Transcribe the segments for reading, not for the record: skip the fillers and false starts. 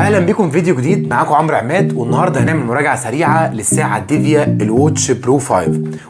اهلا بكم في فيديو جديد، معاكم عمرو عماد. والنهارده هنعمل مراجعه سريعة للساعة ديفيا ال Watch Pro 5،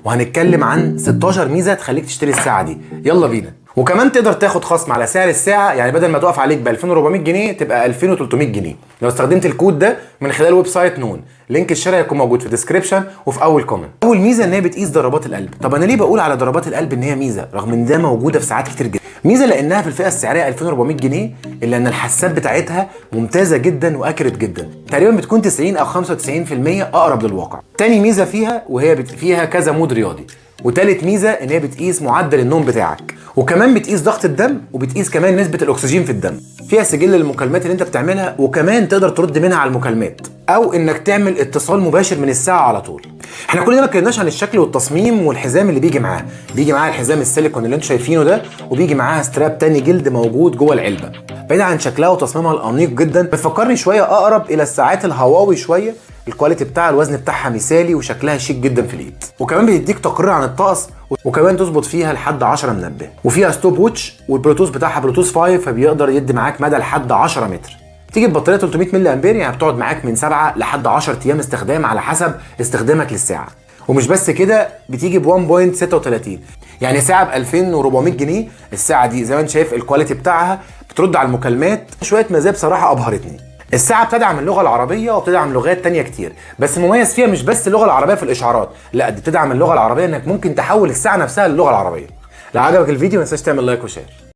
وهنتكلم عن 16 ميزة تخليك تشتري الساعة دي. يلا بينا. وكمان تقدر تاخد خصم على سعر الساعه، يعني بدل ما تقف عليك ب 2400 جنيه تبقى 2300 جنيه لو استخدمت الكود ده من خلال website نون. link الشراء هيكون موجود في ال description وفي اول comment. اول ميزة ان هي بتقيس ضربات القلب. طب انا ليه بقول على ضربات القلب ان هي ميزة رغم ان ده موجودة في ساعات كتير جدا؟ ميزة لانها في الفئة السعرية 2400 جنيه، الا ان الحساسات بتاعتها ممتازة جدا و accurate جدا، تقريبا بتكون 90 او 95% اقرب للواقع. تاني ميزة فيها وهي فيها كذا mode رياضي. وتالت ميزة ان هي بتقيس معدل النوم بتاعك، وكمان بتقيس ضغط الدم، وبتقيس كمان نسبه الاكسجين في الدم. فيها سجل المكالمات اللي انت بتعملها، وكمان تقدر ترد منها على المكالمات او انك تعمل اتصال مباشر من الساعة على طول. احنا كل ده ما اتكلمناش عن الشكل والتصميم والحزام اللي بيجي معاه. بيجي معاه الحزام السيليكون اللي انتم شايفينه ده، وبيجي معاها strap تاني جلد موجود جوه العلبه. بعيد عن شكلها وتصميمها الانيق جدا، بتفكرني شوية اقرب الى الساعات الهواوي شويه. ال quality بتاع الوزن بتاعها مثالي وشكلها شيك جدا في الايد، وكمان بتديك تقرير عن الطقس، وكمان تظبط فيها لحد 10 منبه، وفيها stopwatch، والبلوتوث بتاعها بلوتوث 5، فبيقدر يدي معاك مدى لحد 10 متر. تيجي ببطاريه 300 ملي امبير، يعني بتقعد معاك من 7 لحد 10 ايام استخدام على حسب استخدامك للساعه. ومش بس كده، بتيجي ب 1.36، يعني ساعة ب 2400 جنيه. الساعة دي زي ما انت شايف ال quality بتاعها، بترد على المكالمات، شوية مزايا بصراحة ابهرتني. الساعة بتدعم اللغة العربية وبتدعم لغات تانية كتير، بس المميز فيها مش بس اللغة العربية في الإشعارات، لا، دي بتدعم اللغة العربية إنك ممكن تحول الساعة نفسها للغة العربية. لو عجبك الفيديو ما تنساش تعمل like و share.